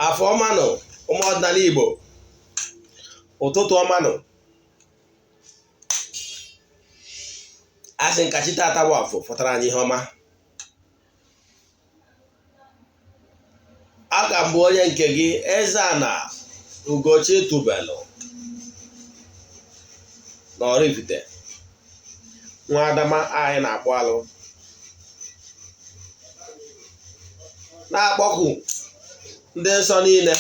Afọ ọmanụ, ụmụ ọdịnala Igbo, ụtụtụ ọmanụ. Asị nka chi tata bụ afọ fọtara anyị ihe ọma. Aka m bụ onye nke gị, Eze-Ana Ugochi tubelu na Oraifite, nwa Adama anyị na-akpụ alụ, na-akpọku ndị nsọ niile,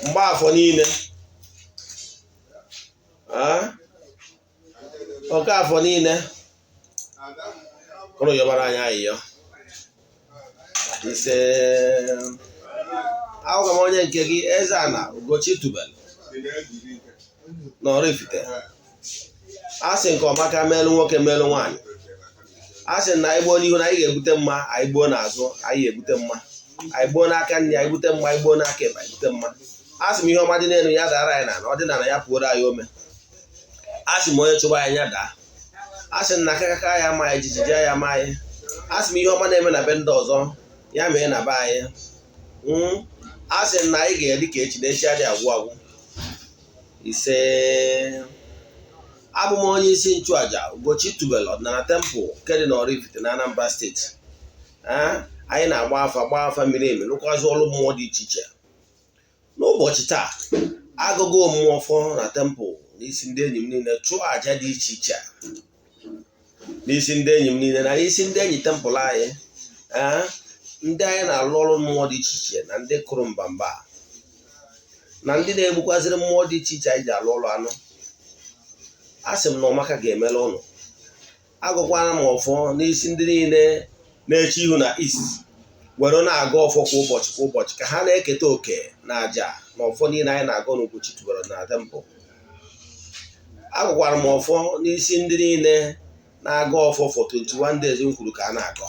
mgbaafọ niile, Okafọ niile, kụrụ yọbara anyị ayịyọ. Ise. Ahụka m onye nke gị, Eze-Ana Ugochi tubelu na Oraifite. A sị nke ọmaka melụ nwoke, melụ nwaanyị. A sị na anyị gbuo n'ihu na anyị ga-ebute mma, anyị gbuo n'azụ anyị ga-ebute mma, anyị gbuo n'aka nri anyị bute mma, anyị gbuo n'aka ekpe anyị bute mma. A sị m ihe ọma dị n'elu ya dara anyị n'ala, ọdịnala ya pụoro anyị ome. A sị m onye chụba anyị ya daa. A sị na akakaka ya ama anyị, jijiji ya ama anyị. A sị m ihe ọma na-eme na be ndị ọzọ ya mee na be anyị. A sị na anyị ga-edi ka echi na echi adịghị agwụ agwụ. Ise. Abụ m onye isi nchụaja Ugochi tubelu ọdịnala temple nke dị n'Oraifite na Anambra steeti. Anyị na-agba afa, gbaa afa miri emi, lụkwazị ọrụ mmụọ dị iche iche. N'ụbọchị taa, agụgụ mmụọ ọfọ na temple n'isi ndị enyi m niile, chụọ àjà dị iche iche n'isi ndị enyi m niile na n'isi ndị enyi temple anyị, ndị anyị na-alụ ọrụ mmụọ dị iche iche na ndị kụrụ mbamba na ndị na-egbukwaziri mmụọ dị iche iche anyị ji alụ ọrụ anụ. A sị m na ọmaka ga-emere ụnụ. Agụkwara m ọfọ n'isi ndị niile na-eche ihu na East were na-agụ ọfọ kwa ụbọchị kwa ụbọchị, ka ha na-eketa oke na àjà na ọfọ niile anyị na-agụ n'Ugochi tubelu na temple. Agụkwara m ọfọ n'isi ndị niile na-agụ ọfọ for 21 days m kwuru ka a na-agọ,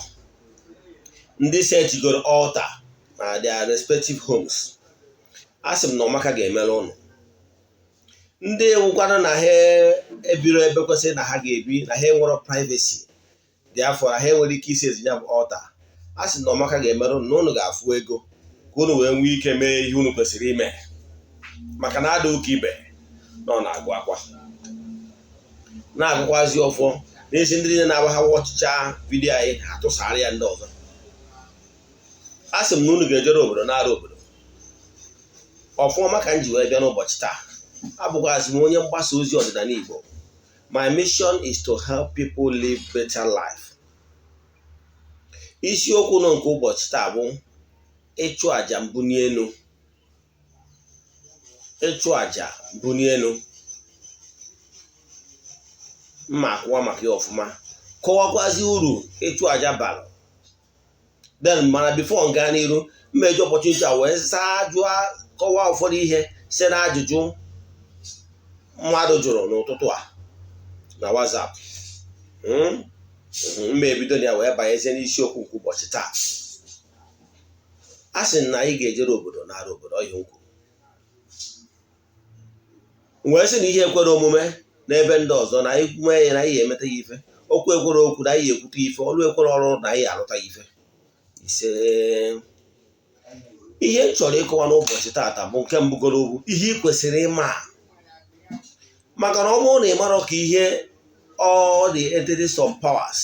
ndị setigoro altar na their respective homes. A sị m na ọmaka ga-emere ụnụ. Ndị ewukwana na ha ebiro ebe kwesịrị na ha ga-ebi, na ha enwero privacy, dị afọ na ha enwere ike isi ezi ya bụ altar, a sị na ọmaka ga-emere ụnụ, na ụnụ ga-afụ ego ka ụnụ wee nwee ike mee ihe ụnụ kwesịrị ime, maka na ada ụka ibe na ọ na-agụ akwa na-agụkwazi ọfọ n'isi ndị niile na-agba ha ọchịcha video anyị, ha tụsara ya ndị ọzọ. A sị m na unu ga-ejere obodo na-arụ obodo ọfụma ka m ji wee bịa n'ụbọchị taa. Abụkwazị m onye mgbasa ozi ọdịnala Igbo. My mission is to help people live better life. Isiokwu nọ nke ụbọchị taa bụ ịchụ àjà mbuni elu. Ịchụ àjà mbuni elu, mma akwụwa maka ya ọfụma, kọwakwazi uru ịchụ àjà bara. Then mana before m gaa n'iru, mma eji opportunity a wee zaa jụọ, kọwaa ụfọdụ ihe site na ajụjụ mmadụ jụrụ n'ụtụtụ a na WhatsApp. Mma ebido na ya wee banyezie n'isiokwu nke ụbọchị taa. A sị na anyị ga-ejere obodo nara obodo ọhịa nkwu, wee sị na ihe ekwere omume n'ebe ndị ọzọ na anyị mee ya na anyị ga-emeta ya ife, okwu ekwere okwu na anyị ekwute ife, ọrụ ekwere ọrụ na anyị alụta ya ife. Ise. Ihe m chọrọ ịkọwa n'ụbọchị taata bụ nke mbụgoro bụ ihe ị kwesịrị ịma, maka na ọ bụrụ na ị marọ ka ihe all the entities of powers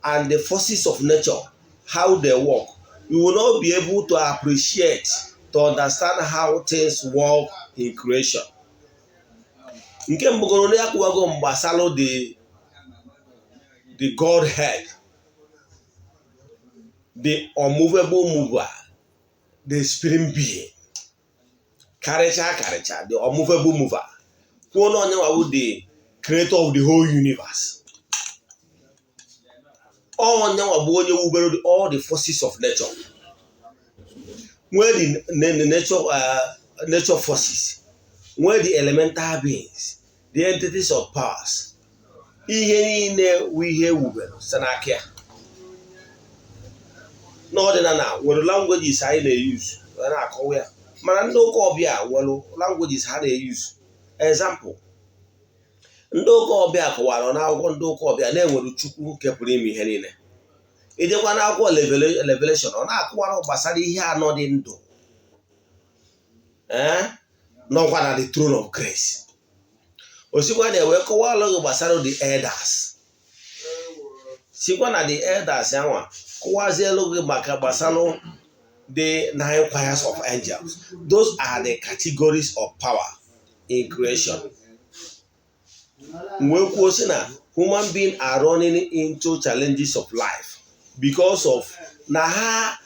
and the forces of nature, how they work, you will not be able to appreciate, to understand how things work in creation. Nke mbụgoro na ya kwuwago gbasalụ the Godhead, the unmovable mover, the spirit being, karịcha karịcha the unmovable mover, kwuo na onye nwa the creator of the whole universe, onye nwa bụ onye wubere all the forces of nature, nwee the nature forces, nwee the elemental beings, the entities of powers, ihe niile wụ ihe ewubere site n'aka ya. N'ọdịnala nwere languages anyị na-eyuzu wee na-akọwa ya, mana ndị ụka ọbịa nwere languages ha na-eyuzu. Example, ndị ụka ọbịa kọwara n'akwụkwọ ndị ụka ọbịa na-enwere Chukwu nke pụrụ ime ihe niile. Ijekwa n'akwụkwọ Revelation, ọ na-akụwara gbasara ihe anọ dị ndụ ee nọkwa na the throne of grace. O sikwa na ewee kọwalụ gị gbasara the elders, sikwa na the elders anwa kọwazielu gị maka gbasara the nine choirs of angels. Those are the categories of power in creation. Wee kwuo sị na human being are running into challenges of life because of na ha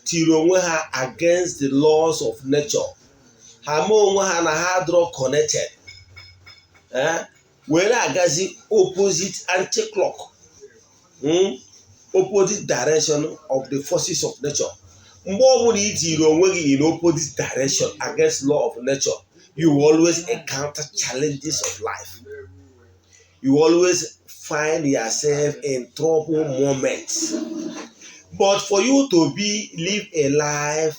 tiri onwe ha against the laws of nature. Ha mee onwe ha na ha draw connected, wee na-agazi opposite anti-clock, opposite direction of the forces of nature. Mgbe ọbụla i tiri onwe gị in opposite direction against law of nature, you will always encounter challenges of life. You will always find yourself in trouble moments. But for you to be live a life,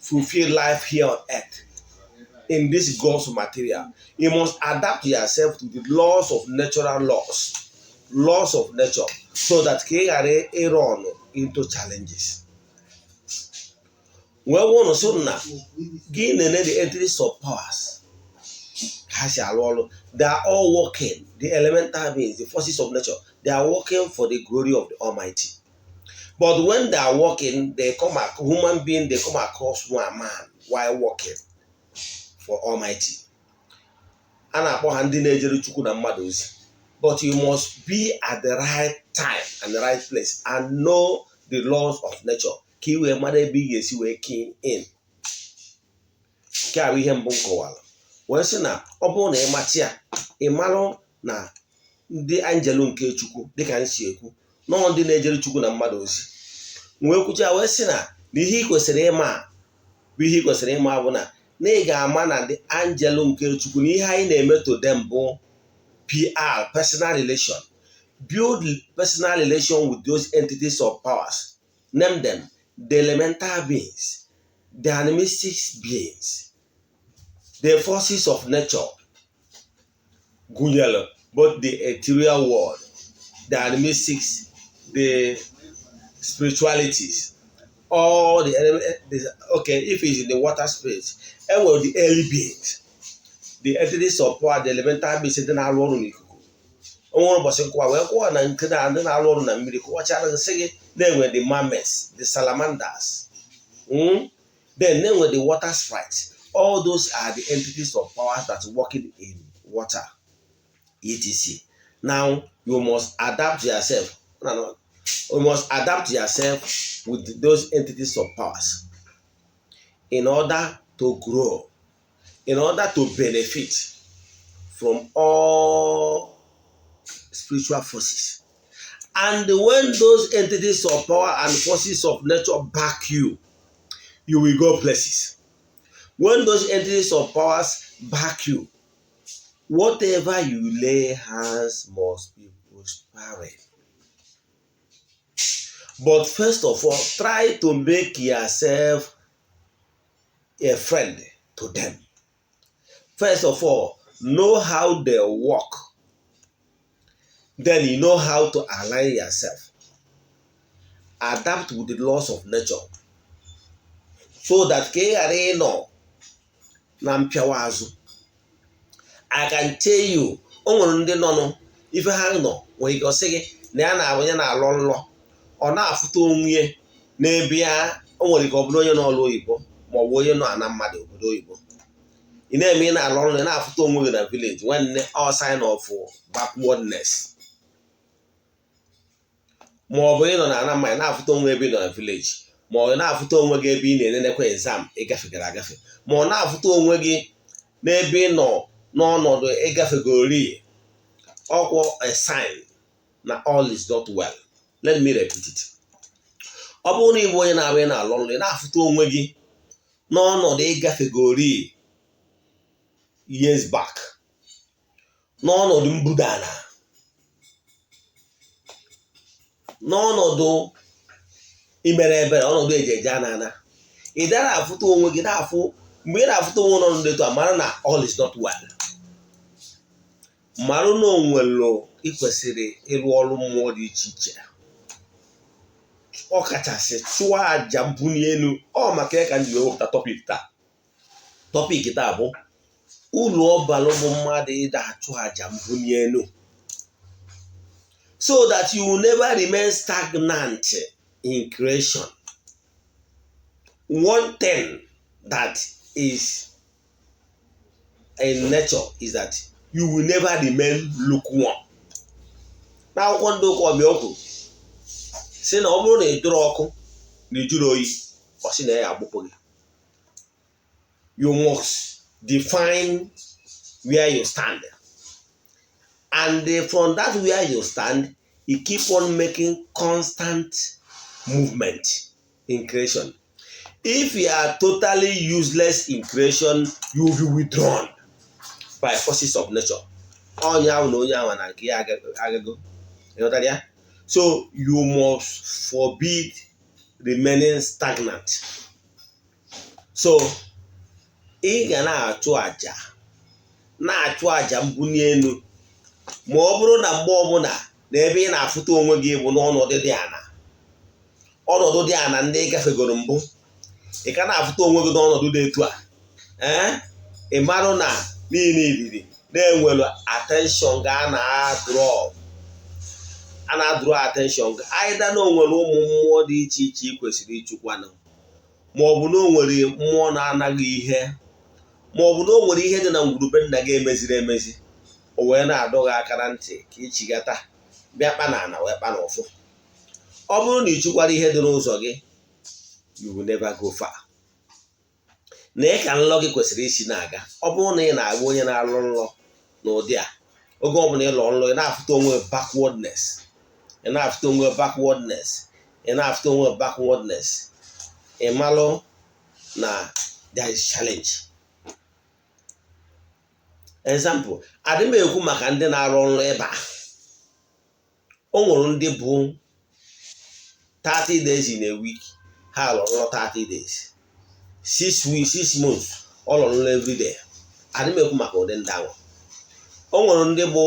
fulfilled life here on earth in this God's material, you must adapt yourself to the laws of natural laws, laws of nature, so that ka ị ghara ịrun into challenges. Wee wụnụ so na gị nene the entities of powers ka ha si alụ ọrụ. They are all working, the elemental beings, the forces of nature, they are working for the glory of the Almighty. But when they are working, they come human being, they come across one man while working for Almighty. A na-akpọ ha ndị na-ejere Chukwu na mmadụ ozi. But you must be at the right time and the right place and know the laws of nature ka ị wee mara ebe ị ga-esi wee key in. Nke a bụ ihe mbụ m kọwara, wee sị na ọ bụrụ na ị mata ya, ị marụ na ndị anjelu nke Chukwu, dịka m si ekwu, nọọ ndị na-ejere Chukwu na mmadụ ozi. Wee kwucha wee sị na ihe ị kwesịrị ịma bụ, ihe ị kwesịrị ịma bụ na ị ga-ama na ndị anjelu nke Chukwu na ihe anyị na-eme to them bụ PR, personal relation. Build personal relation with those entities of powers. Name them the elemental beings, the animistic beings, the forces of nature, gụnyere both the ethereal world, the animistics, the spiritualities, all the, okay, if it's in the water space, enwere the early beings, the entities of power, the elemental beings, ndị na-arụ ọrụ n'ikuku. O nwere ụbọchị nkụwa wee kwụwa na nke na ndị na-arụ ọrụ na mmiri, kụwachara gị sị gị na-enwe the mermaids, the salamanders, Then na-enwe the water sprites. All those are the entities of powers that working in water, etc. Now you must adapt yourself. No, you must adapt yourself with those entities of powers in order to grow, in order to benefit from all spiritual forces. And when those entities of power and forces of nature back you, you will go places. When those entities of powers back you, whatever you lay hands must be prospering. But first of all, try to make yourself a friend to them. First of all, know how they work. Then you know how to align yourself. Adapt with the laws of nature. So that ka ị ghara ịnọ na mpịawa azụ. I can tell you, o nwere ndị nọ ife ha nọ nwere ike ọ sị gị na ya na onye na-alọ nlọ, ọ na-afụta onwe ya n'ebe ya. O nwere ike ọ bụrụ onye n'ọrụ oyibo ma ọ bụ onye nọ ana mmadụ obodo oyibo. Ị na-eme, ị na-alụ ọrụ, ị na-afụta onwe gị na village. Nwanne, all sign of backwardness. Ma ọ bụ ị nọ na ana mmadụ na-afụta onwe ebe ị nọ na village, ma ọ na-afụta onwe gị ebe ị na-enenekwa exam ịgafegara agafe, ma ọ na-afụta onwe gị n'ebe ị nọ n'ọnọdụ ịgafegori ọkwọ, a sign na all is not well. Let me repeat it. Ọ bụrụ na ị bụ onye na-abụ ị na-alụ ọrụ, ị na-afụta onwe gị n'ọnọdụ ịgafegori years back, n'ọnọdụ mbudala, n'ọnọdụ imere ebere, ọnọdụ eji eje ana ana, ị dara afụta onwe gị na-afụ. Mgbe ị na-afụta onwe n'ọnọdụ etu a, mara na all is not well. Marụ na onwere ị kwesịrị ịrụ ọrụ mmụọ dị iche iche. Ọ kachasị chụọ àjà mbuli elu. Ọ maka ya ka m ji wee wepụta topic taa. Topic taa bụ uru ọbalụ bụ mmadụ ịda achụ àjà mbuli elu, so that you will never remain stagnant in creation. One thing that is in nature is that you will never remain lukewarm. N'akwụkwọ ndị ụka ọbịa, o kwuru si na ọ bụrụ na ị dụrụ ọkụ na ijuru oyi, ọ sị na ya agbụpụ gị. You must define where you stand, and from that where you stand, you keep on making constant movement in creation. If you are totally useless in creation, you will be withdrawn by forces of nature. Onye ahụ na onye ahụ na nke ya agago. Ịghọtara ya? So you must forbid remaining stagnant. So ị ga na-achụ àjà, na-achụ àjà mbuli elu, ma ọ bụrụ na mgbe ọbụla na ebe ị na-afụta onwe gị bụ n'ọnọdụ dị ana, ọnọdụ dị ana ndị ị gafegoro mbụ, ị ka na-afụta onwe gị n'ọnọdụ dị etu a, ee, ị marụ na niile iriri na-enwere attention ga na-draw, a na-draw attention either na o nwere ụmụ mmụọ dị iche iche ị kwesịrị ịchụkwanụ, ma ọ bụ na o nwere mmụọ na-anaghị ihe, ma ọ bụ na o nwere ihe dị na ngwurube nna gị emeziri emezi, o wee na-adọ gị aka na ntị ka ịchigata bịa kpa na ana wee kpa n'ụfụ. Ọ bụrụ na ị chụkwara ihe dị n'ụzọ gị, you will never go far. Na ị ka nlọ gị kwesịrị isi na-aga. Ọ bụrụ na ị na-agwa onye na-alụ nlọ n'ụdị a, oge ọbụla ị lụọ nlọ, ị na-afụta onwe backwardness, ị na-afụta onwe backwardness, ị na-afụta onwe backwardness, ị malụ na there is challenge. Example, adị m ekwu maka ndị na-arụ nlọ ịba. O nwere ndị bụ 30 days in a week, ha lụrụ nlọ 30 days, 6 weeks, 6 months, ọ lụrụ nlọ every day. Adị m ekwu maka ụdị ndị ahụ. O nwere ndị bụ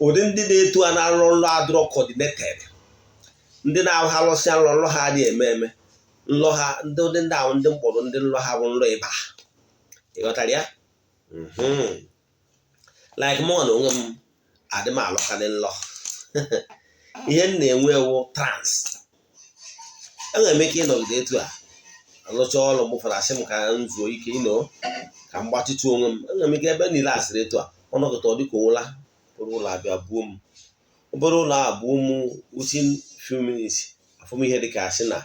ụdị ndị na-etu a na-alụ nlọ adịrọ coordinated, ndị na-ahụ ha lụsịa nlọ, nlọ ha adịghị eme eme nlọ ha. Ndị ụdị ndị ahụ, ndị mkpọrọ ndị nlọ ha bụ nlọ ịba. Ịghọtara ya? Like mụ na onwe m, adị m alọkarị nlọ. Ihe m na-enwe ewu trance. Enwere m ike ịnọgide etu a alụcha ọrụ, mgbe ụfọdụ asị m ka m zuo ike, ịnọ ka m gbatịtụ onwe m. Enwere m ike ebe niile asịrị etu a, ọnọgịta ọ dịka ụla obere ụlọ abịa buo m, obere ụlọ a buo m. Within few minutes, afụ m ihe dịka asị na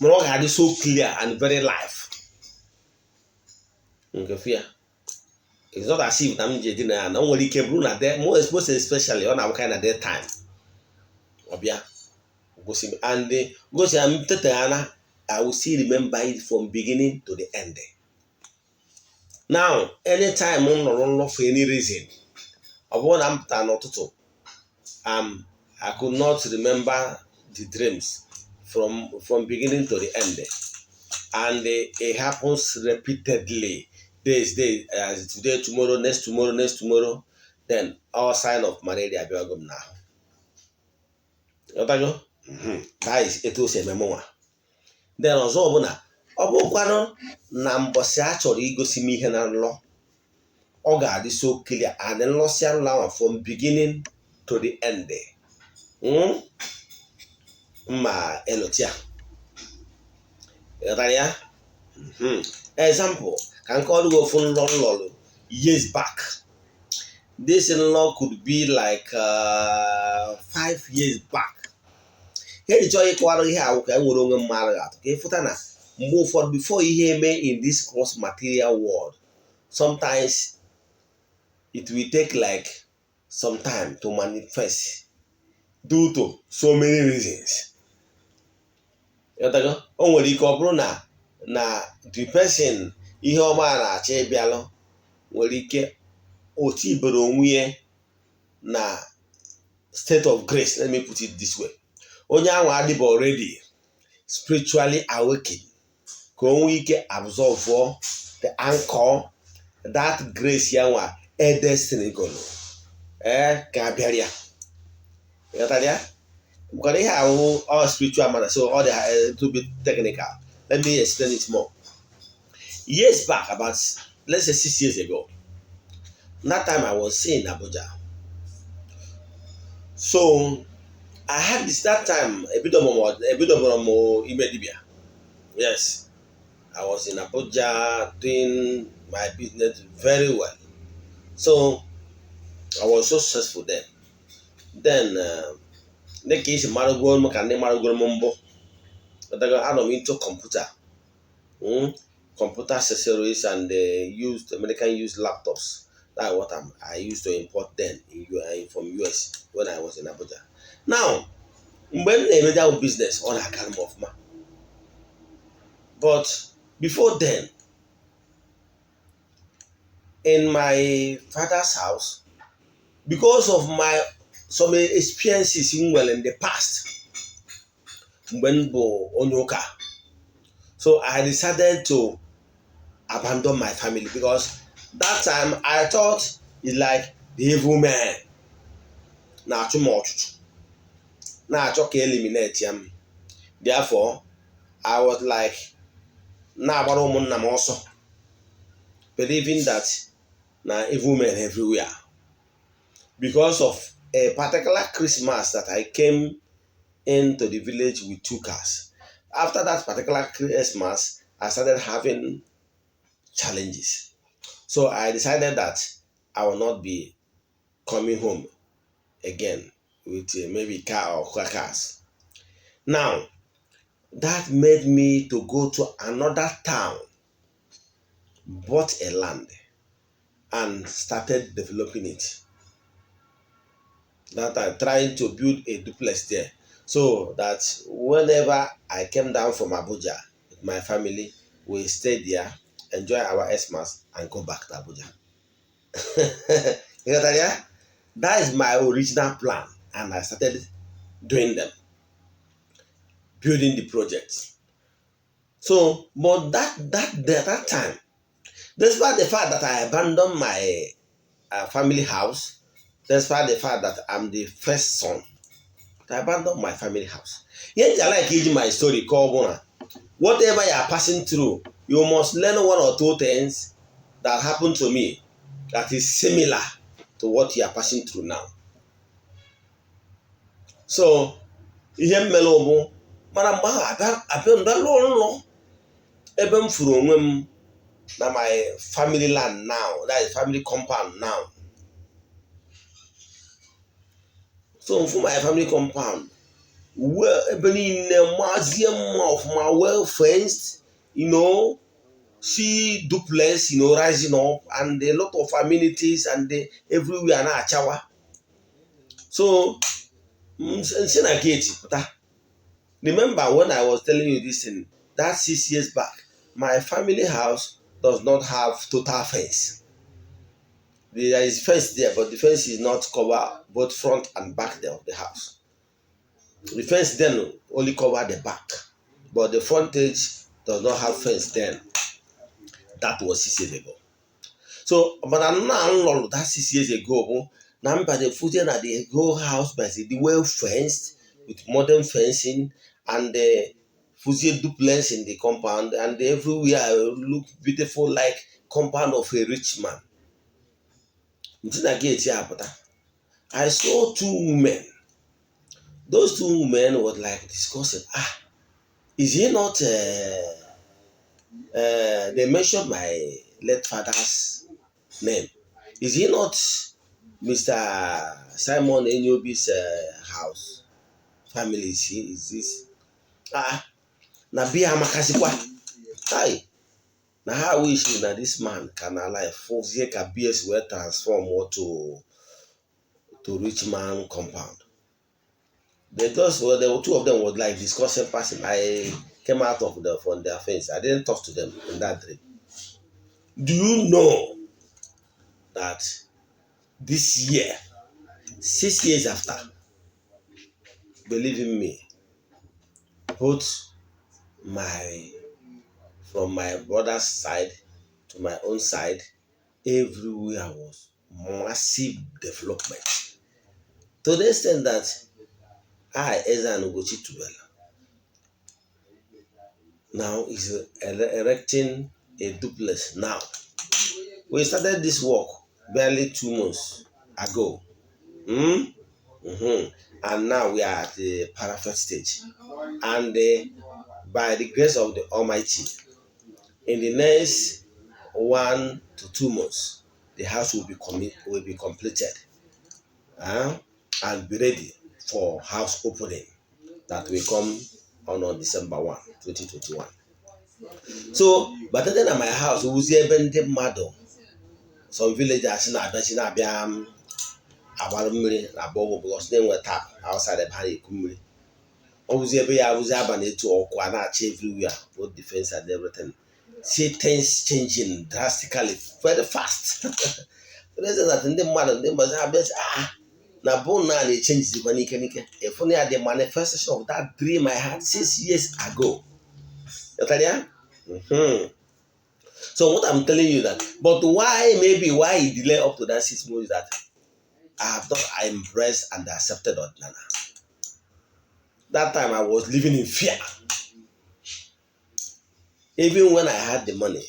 mana ọ ga-adị so clear and very live nke fia. It's not as if na m ji edina ya na o nwere ike bụrụ na most especially ọ na-abụkarị na day time. Ọ bịa gosi m and gosi ya m tete na I will still remember it from beginning to the end. Now, anytime m nọrọ nlọ for any reason, ọ bụrụ na m pụtara n'ụtụtụ, I could not remember the dreams from beginning to the end, and it happens repeatedly, days, days, as today, tomorrow, next tomorrow, next tomorrow, then all sign of malaria abịago m n'ahụ. Ghọtago? That is etu o si eme mụnwa. Then ọzọ bụ na ọ bụrụkwanụ na mbọsị a chọrọ igosi m ihe na nlọ, ọ ga-adị so clear and nlọsịa nlọ ahụ from beginning to the end, Mma elotia. Ịghọtara ya? Example, ka nke ọrụ gị, ofu nlọ nlọrụ years back. This nlọ could be like 5 years back. Ihe eji chọọ ịkọwara ihe awụ ka e nwere onwe mmadụ atụ ka ịfụta na mgbe ụfọdụ, before ihe eme in this gross material world, sometimes it will take like some time to manifest due to so many reasons. Ịghọtago? O nwere ike ọ bụrụ na the person ihe ọma na-achọ ịbịalụ nwere ike otu ibere onwe ya na state of grace. Let me put it this way: onye ahụ adịba already spiritually awakened ka o nwee ike absorb the anchor that grace ya nwa e destiny golo ee ka abịara ya. Ịghọtara ya? Because ihe ahụ all spiritual matter, so all the a little bit technical. Let me explain it more. Years back, about, let's say, 6 years ago, that time I was in Abuja. So I had this, that time ebido m ime dibia. Yes, I was in Abuja doing my business very well. So I was so successful then. Then dịka isi marụgoro m, ka ndị marụgoro m mbụ, anọ m into computer, computer accessories and used American used laptops. That's what I used to import then from US when I was in Abuja. Now, mgbe m na-eme that business, ọ na-agara m ọfụma. But before then, in my father's house, because of my some experiences m nwere in the past mgbe m bụ onye ụka, so I decided to abandon my family, because that time I thought it's like the evil man na-achụ m ọchụchụ, na-achọ ka eliminate ya m. Therefore, I was like na-agbara ụmụnna m ọsọ, believing that na evil men everywhere, because of a particular Christmas that I came into the village with two cars. After that particular Christmas, I started having challenges. So I decided that I will not be coming home again with maybe car or cars. Now, that made me to go to another town, bought a land, and started developing it. That time, trying to build a duplex there so that whenever I came down from Abuja with my family, we stay there, enjoy our Xmas, and go back to Abuja. You got that, yeah? That is my original plan, and I started doing them, building the project. So, but that time, despite the fact that I abandoned my family house, despite the fact that I'm the first son, I abandoned my family house. Ihe I like iji my story ka ọ bụ na whatever you are passing through, you must learn one or two things that happened to me that is similar to what you are passing through now. So ihe m mere bụ, mana mgbe ahụ abịa mbịa lụọ nlọ ebe m furu onwe m na my family land now, that is family compound now. So mfu my family compound wee ebe niile mazie mma ọfụma, well fenced, see duplex rising up and a lot of amenities and everywhere na-achawa. So m si na gate pụta. Remember when I was telling you this thing, that 6 years back, my family house does not have total fence. There is fence there, but the fence is not cover both front and back of the house. The fence then only cover the back, but the frontage does not have fence then. That was 6 years ago. So mana nna m lọrụ that 6 years ago bụ na mba the footage na the whole house by the well fenced with modern fencing and the fuzie duplex in the compound, and everywhere look beautiful like compound of a rich man. Ntị na gate ya pụta, I saw two women. Those two women was like discussing, "Ah, is he not they mentioned my late father's name. "Is he not Mr. Simon Enyobi's house family? Is he, is this, ah, na bia amakazikwa hi na ha wish na this man ka na life fụzie ka BS wee transform to rich man compound." They just well, the two of them was like discussing, passing. I came out of the from their face. I didn't talk to them in that dream. Do you know that this year, 6 years after, believe in me, both my from my brother's side to my own side, everywhere was massive development to the extent that I, Eze-Ana Ugochi Tubelu, now is erecting a duplex now. We started this work barely 2 months ago. And now we are at the parapet stage. And by the grace of the Almighty, in the next 1 to 2 months, the house will be completed and be ready for house opening that will come on December 1, 2021. So, batata na my house wuzi ebe ndị mmadụ, some villagers na-abịachi na-abịa agbara mmiri na borehole because na-enwe tap outside ebe ha na-eku mmiri. Ọ bụzi ebe ya abụzi abalị etu ọkụ a na-acha everywhere, both defense and everything. See things changing drastically very fast. The reason that ndị mmadụ ha bịa sị, ah, na bụ na na-echangezikwa n'ike n'ike. Ịfụ na ya, the manifestation of that dream I had 6 years ago. Ghọtara ya? So what I'm telling you that, but why, maybe why it delay up to that 6 months, that I have not embraced and accepted ọdịnala. That time I was living in fear. Even when I had the money,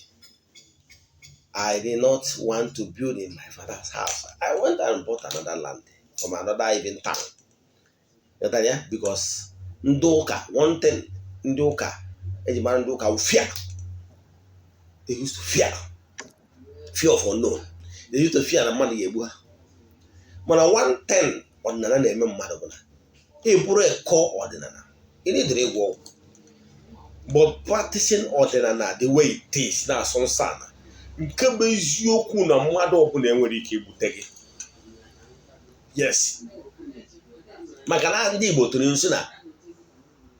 I did not want to build in my father's house. I went and bought another land from another even town. Ghọtara ya? Because ndị ụka, one thing ndị ụka eji mara ndị ụka wụ fear. They used to fear. Fear of unknown. They used to fear na mmadụ ga-egbu ha. Mana one thing ọdịnala na-eme mmadụ bụ na ị bụrụ eko ọdịnala, ị na-edere ịgwọ ọgwụ. But practicing ọdịnala the way it is na-asọ nsọ ala, nke bụ eziokwu na mmadụ ọbụla enwere ike igbute gị. Yes, maka na ndị Igbo tụrụ nso na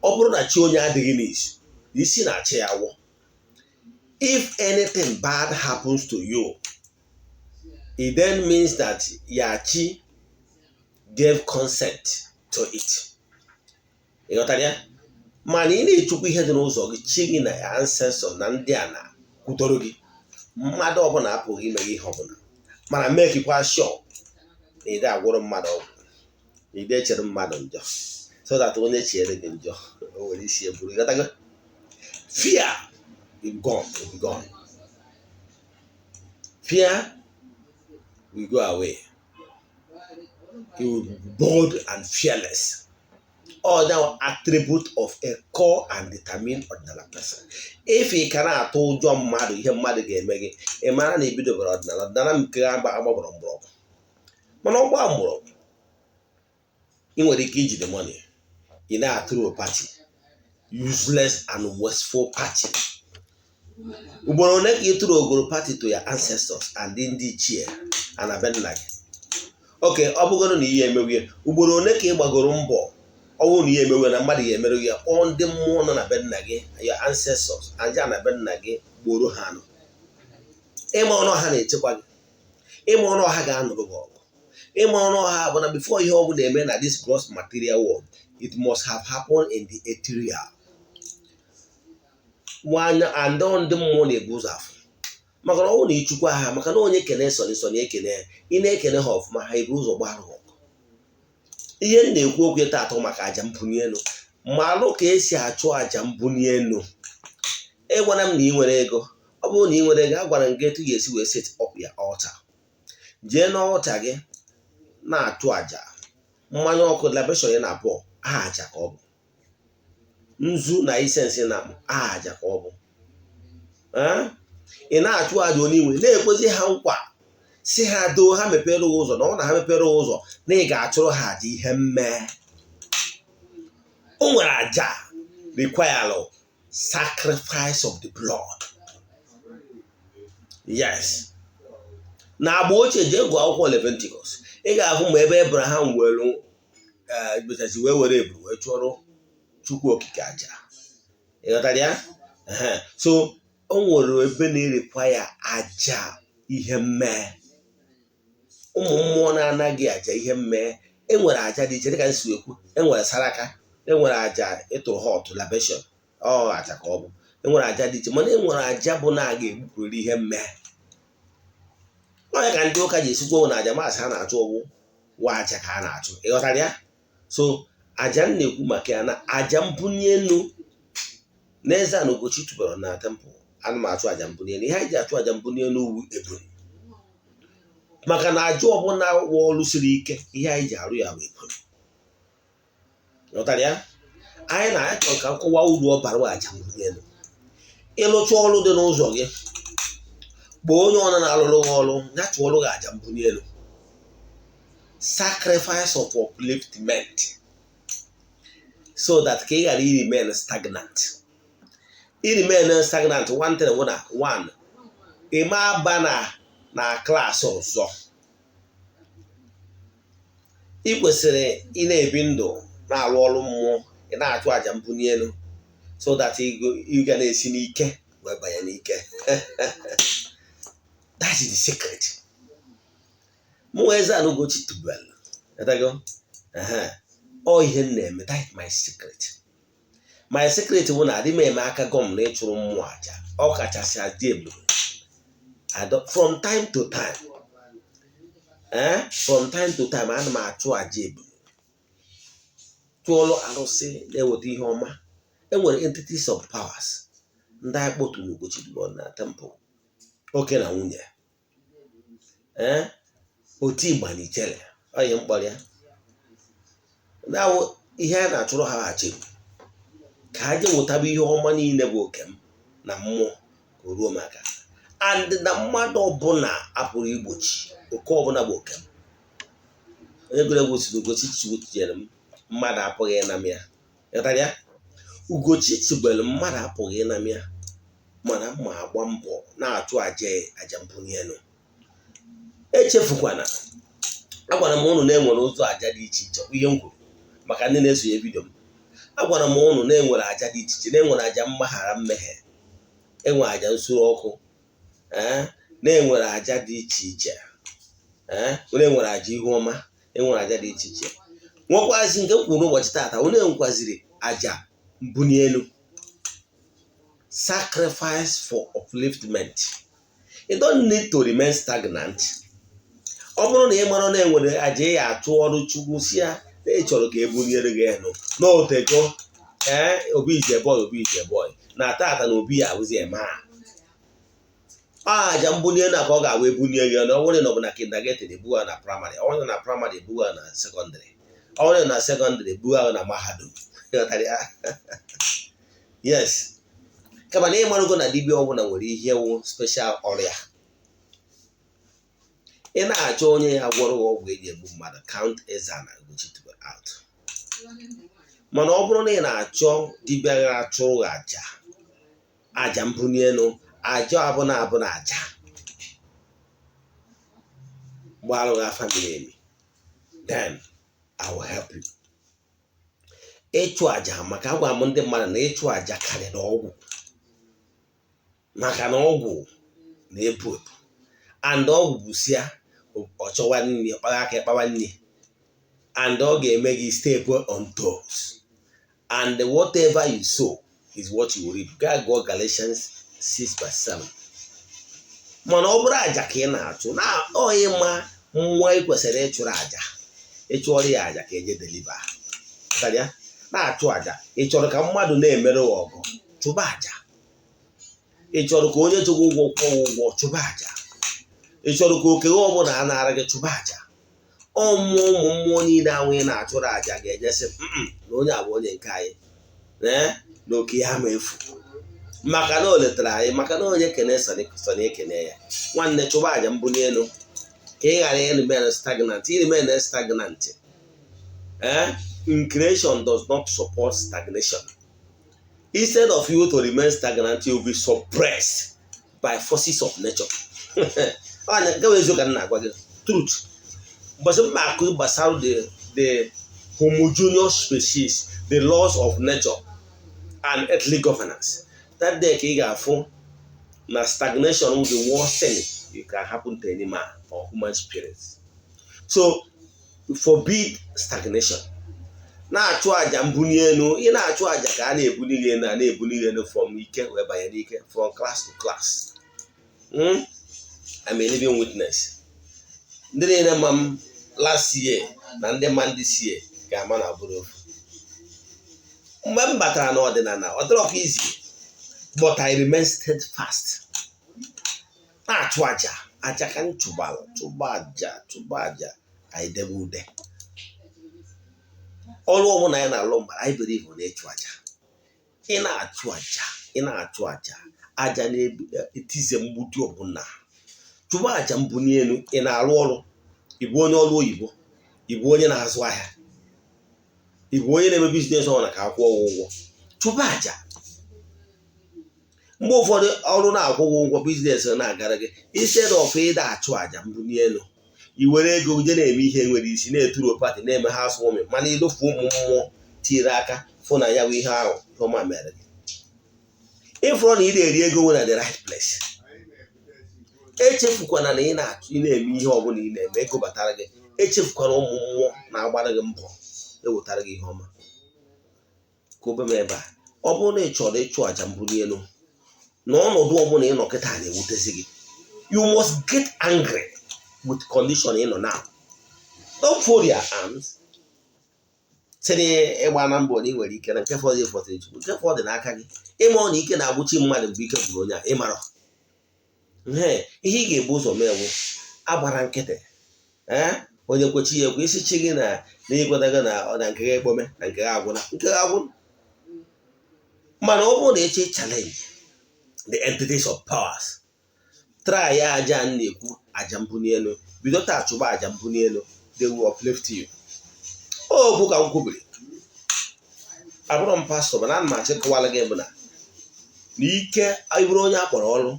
ọ bụrụ na chi onye adịghị n'izu, isi na-achị ya awọ. If anything bad happens to you, it then means that your chi gave consent to it. Ị ghọtara ya? Mana ị na-echukwu ihe dị n'ụzọ gị, chi gị na ancestor na ndị a na kwutoro gị, mmadụ ọbụla apụghị ime gị ihe ọbụla. Mana mekikwa sure na ide agwụrụ mmadụ ọgwụ, na ide echere mmadụ njọ, so that onye chere gị njọ, o nwere isi eburu. Ịghọtago? Fear will gone, will be gone. Fear will go away. You will be bold and fearless. All now attribute of a core and determined ọdịnala person. If ị ka na-atụ ụjọ mmadụ, ihe mmadụ ga-eme gị, ị mara na ebidobere ọdịnala. Ọdịnala nke agbagbọrọ mgbọrọgwụ, mana ọgba mgbọrọgwụ, ị nwere ike ijide money, ị na-atụrụ party, useless and wasteful party. Ugboro ole ka ị tụrụ ogoro party to your ancestors and ndị ichie ana be nna gị? Oke ọ bụgoro na ihe emewe, ugboro ole ka ị gbagoro mbọ, ọ bụrụ na ihe emewe na mmadụ ya emerụ ya, kpọọ ndị mmụọ nọ na be nna gị, your ancestors, aja na be nna gị, gboro ha anụ, ịma ọnụ ha na-echekwa gị, ịma ọnụ ha ga-anụrụ gị ọgụ, ịma ọnụ ha bụ na before ihe ọ bụla eme na this gross material world, it must have happened in the ethereal. Nwanya and ndị mmụọ na-ebu ụzọ afụ, maka na ọ bụrụ na ịchukwu ha, maka na onye kene sọni sọni ekene ya, ị na-ekene ha ọfụma, ha ebu ụzọ gbara ha ọgụ. Ihe m na-ekwu okwu taatụ maka aja mbunye elu, malụ ka esi achụ aja mbunye elu. Ịgwara m na ị nwere ego, ọ bụrụ na ị nwere ego, agwara m gị etu ga-esi wee set up ya altar. Jee n'altar gị na-achụ aja mmanya ọkụ, libation ya na abụọ aja ka ọ bụ, nzu na incense na aja ka ọ bụ. Ị na-achụ aja onye inwe na-ekwezi ha nkwa, si ha doo, ha mepere ụzọ, na ọ na ha mepere ụzọ na ị ga-achụrụ ha aja ihe mmee. O nwere aja require sacrifice of the blood. Yes, na agba ochie, jee gụọ akwụkwọ Leviticus, ị ga-ahụ ma ebe Abraham were mechazi wee were eburu wee chụọrọ Chukwu Okike aja. Ị ghọtara ya? So o nwere ebe na-erequire aja ihe mmee. Ụmụ mmụọ na-anaghị aja ihe mmee. Enwere aja dị iche, dịka nsi ekwu, enwere saraka, enwere aja ịtụrụ hot libation, ọ aja ka ọ bụ. Enwere aja dị iche, mana enwere aja bụ na a ga-egbupụrịrị ihe mmee. Onye ka ndị ụka ji esikwa na aja maasị ha na-achụ ọgwụ wa aja ka ha na-achụ. Ịghọtara ya? So Aja m na-ekwu maka ya na aja mbunye elu n'Eze Ana Ugochi tubelu na temple. Ana m achụ aja mbunye elu. Ihe anyị ji achụ aja mbunye elu wu ebunu, maka na aja ọbụla wụ ọrụ siri ike, ihe anyị ji arụ ya bụ ebunu. Ghọtara ya? Anyị na-achọ ka nkọwa uru ọ bara aja mbunye elu. Ịlụcha ọrụ dị n'ụzọ gị, kpọọ onye ọna na-alụrụ gị ọrụ ya chụọrụ gị aja mbunye elu, sacrifice of upliftment, so that ka ị ghara remain stagnant. Remain stagnant, one thing bụ na one, ị ma aba na class ọzọ. Ị kwesịrị ị na-ebi ndụ, na-arụ ọrụ mmụọ, ị na-achụ àjà mbunye elu, so that ị ga na-esi n'ike wee banye n'ike. That is the secret. Mụ Eze Ana Ugochi tubelu ọ ihe m na-eme. That is my secret. My secret bụ na adị m eme aka gọm na ịchụrụ mmụọ aja, ọ kachasị adị ebube. From time to time, from time to time, ana m achụ aja ebube, chụọlụ arụsị na-eweta ihe ọma. Enwere entities of powers ndị anyị kpọtụrụ Ugochi tubelu na temple, oke na nwunye, ee, oti igba na ijele onye mkpọrọ ya na-awụ. Ihe a na-achụrụ ha aja bụ ka ha jee wetaba ihe ọma niile bụ oke m na mmụọ, ka o ruo m aka, and na mmadụ ọbụla apụrụ igbochi oke ọbụla bụ oke m. Onye gụrụ egwu si na Ugochi tinyere m, mmadụ apụghị ịna m ya. Ghọtara ya? Ugochi tubelu, mmadụ apụghị ịna m ya, mana mma agba mbọ na-achụ aja mbunye elu. Echefukwana, agwara m ụnụ na enwere ụzọ aja dị iche iche. Ihe m kwuru maka ndị na-esonye video m, agwara m ụnụ na enwere aja dị iche iche, na enwere aja mgbaghara mmehie, enwe aja nsure ọkụ, ee, na-enwere aja dị iche iche, ee, na-enwere aja ihu ọma, enwere aja dị iche iche. Nwekwazi nke m kwuru n'ụbọchị taata, onye nwekwaziri aja mbunye elu, sacrifice for upliftment. You don't need to remain stagnant. Ọ bụrụ na ị mara na enwere aja ị achụ ọrụ Chukwu, si ya na ị chọrọ ka e bunyere gị elu n'otego, ee, obi ije boy, obi ije boy na tata na obi ya abụzi eme a aja mbunye na ka ọ ga-abụ ebunye gị. Na ọ bụrụ na ọ bụ na kindergarten, ebuga na primary. Ọ bụrụ na primary, ebuga na secondary. Ọ bụrụ na secondary, ebuga na mahadum. Yes, kama na ịmarụgo na dibịa ọbụla nwere ihe wụ special ọrịa. Ị na-achọ onye ya gwọrọ gị ọgwụ eji egbu mmadụ, count Eze Ana Ugochi tubelu out. Mana ọ bụrụ na ị na-achọ dibịa ga-achụrụ gị aja mbunye elu, aja abụna abụna, aja gbalụ gị afa miri emi, then I will help you. Ịchụ aja, maka agwa m ndị mmadụ na ịchụ aja karịrị ọgwụ, maka na ọgwụ na-ebu ebu, and ọgwụ bụsịa, ọ chọwa nri, ọkpara aka ịkpawa nri, and ọ ga-eme gị step on toes, and whatever you sow is what you will reap. Gaa gụọ Galatians 6 verse 7. Mana ọ bụrụ aja ka ị na-achụ na onye ma mmụọ ị kwesịrị ịchụrụ aja, ịchụọrọ ya aja ka eje deliver ya. Na-achụ aja, ị chọrọ ka mmadụ na-emere ọgụ, chụba aja. Ị chọrọ ka onye chụgụ ụgwọ kwụọ ụgwọ, chụba aja. Ị chọrọ ka oke ọbụla a nara gị, chụba aja. Ọ mmụọ, ụmụ mmụọ niile ahụ ị na-achụrụ aja ga-enyesị na onye a bụ onye nke anyị, ee, na oke ya ma efu, maka na o letara anyị, maka na onye kene sọ na ekene ya. Nwanne, chụba aja mbuli elu ka ị ghara ịremain stagnant. Ịremain stagnant, eh, creation does not support stagnation. Instead of you to remain stagnant, you will be suppressed by forces of nature. Anya nke bụ eziokwu ka m na-agwa gị, truth. Mbọsị mma akụ gbasara the homogeneous species, the laws of nature and earthly governance, that day ka ị ga-afụ na stagnation will the worst thing you can happen to any man or human spirit. So forbid stagnation. Na-achụ àjà mbuli elu. Ị na-achụ àjà ka a na-ebuli gị elu, a na-ebuli gị elu from ike wee banye n'ike, from class to class. I'm a living witness. Ndị niile ma m last year na ndị ma ndị sie ga-ama na bụrụ ofu. Mgbe m batara n'ọdịnala, ọ dịrọkwa easy, but I remain steadfast, na-achụ aja. Aja ka m chụbara, chụba aja, chụba aja, anyị debe ude. Ọrụ ọbụla anyị na-alụ mgbe anyị believe na ịchụ aja, ị na-achụ aja, ị na-achụ aja, aja na-etize mgbudi ọbụla. Chụba aja mbuli elu. Ị na-arụ ọrụ, ị bụ onye ọrụ oyibo, ị bụ onye na-azụ ahịa, ị bụ onye na-eme business ọbụla, ka akwụọ ụgwọ, chụba aja. Mgbe ụfọdụ, ọrụ na-akwụ gị ụgwọ, business na-agara gị, instead of ịda achụ aja mbuli elu, i were ego je na-eme ihe nwere isi, na-eturo party, na-eme house warming, mana idofu ụmụ mmụọ tinyere aka fụ na ya bụ ihe ahụ, ihe ọma mere gị. Ịfụrụ na ị na-eri ego nwere na the right place. Echefukwana na ị na-achụ, ị na-eme ihe ọbụla ị na-eme, ego batara gị, echefukwana ụmụ mmụọ na-agbara gị mbọ ewetara gị ihe ọma. Ka obe m ebe a, ọ bụrụ na ị chọrọ ịchụ àjà mbuli elu na ọnọdụ ọbụla ị nọ kịta na-ewutezi gị, you must get angry with condition ị nọ now. Don't fold your arms, sị na ịgba na mbọ na ị nwere ike na nke fọdụ fọdụ Chukwu, nke fọdụ n'aka gị. Ịma ọ na ike na-agwụchi mmadụ mgbe ike gwụrụ onye a, ịmara ihe ị ga-ebu ụzọ mee bụ agbara nkịtị. Ee, onye kwechi ya ekwe, isi chi gị na ịkwetago na ọ na nke gị ekpome na nke gị agwụla, nke gị agwụla. Mana ọ bụrụ na eche challenge the entities of powers, try ya aja a na-ekwu, aja mbuli elu. Bido taa chụba aja mbuli elu, they will uplift you. Okwu ka m kwubiri, abụrụ m pastor, mana ana m achọ ịkọwara gị bụ na ike ịbụrụ onye a kpọrọ ọrụ.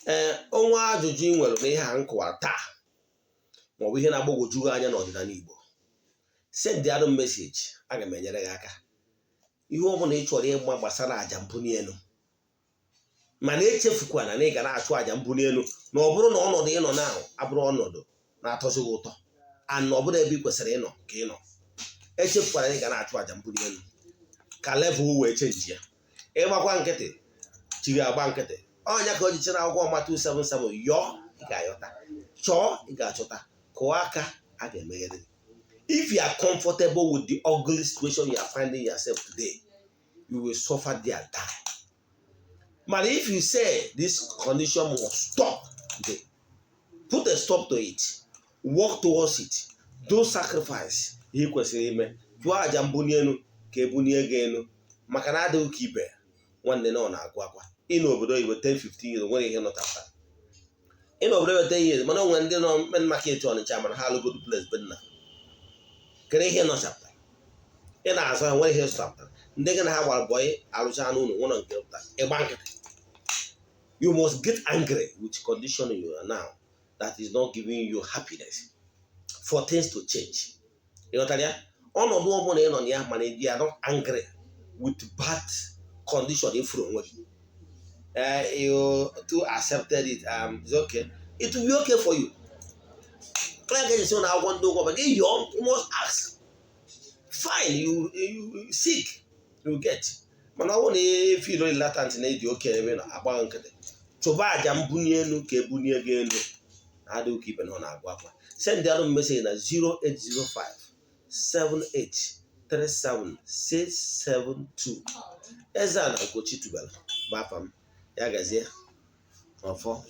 Ee, onwe ajụjụ ị nwere n'ihe a m kọwara taa, maọbụ ihe na-agbagwoju gị anya n'ọdịnala Igbo, send arụ message, aga m enyere gị aka. Ihe ọ bụla ị chọrọ ịgba gbasara aja mbuli elu, mana echefukwana na ị ga na-achụ aja mbuli elu, na ọ bụrụ na ọnọdụ ịnọ na abụrụ ọnọdụ na-atọzi gị ụtọ, and ọ bụrụ ebe ị kwesịrị ịnọ ka ị nọ, echefukwana na ị ga na-achụ aja mbuli elu ka level wee change ya. Ịgbakwa nkịtị, chi ga-agba nkịtị. Ọnya ka o ji chere akwụkwọ ọma 277: yọọ, ị ga-ayọta; chọọ, ị ga-achọta; kụọ aka, a ga-emeghere gị. If you are comfortable with the ugly situation you are finding yourself today, you will suffer there, die. But if you say this condition must stop today, put a stop to it, work towards it, do sacrifice ihe kwesịrị ime, chụọ aja mbuli elu ka ebunie gị elu, maka na adịghị ka ibe nwanne na ọ na-agụ akwa. Ị n'obodo oyibo 10 15 years, nwere ihe nọtapụta. Ị n'obodo oyibo 10 years, mana o nwere ndị nọ main market Ọnịcha, mana ha alụgodu place be nna. Kedu ihe nọchapụtara? Ị na-azụ ha, nwere ihe zụtapụtara? Ndị gị na ha gbara boy arụcha n'ụlọ nwụlọ nke pụtara ịgba nkịtị. You must get angry with condition you are now that is not giving you happiness for things to change. Ị ghọtara ya? Ọnọdụ ọbụla ị nọ na ya, mana you are not angry with bad condition ifuru onwe gị, you too accepted it, it's okay, it will be okay for you. Onye ga-ejisi na akwụkwọ ndị ụgwọ gị yọọ, you must ask, fine, you seek, you get. Mana ọ bụrụ na efe ilo latant na ịdị oke ebe na agba nkịtị, chụba aja mbunye elu ka ebunie gị elu, na-adị ụka ibe na ọ na-agụ akwa. Send arụ message na 0805 7837 672. Eze a na Ugochi tubelu bụ afa m. Ya gazie ọfọ.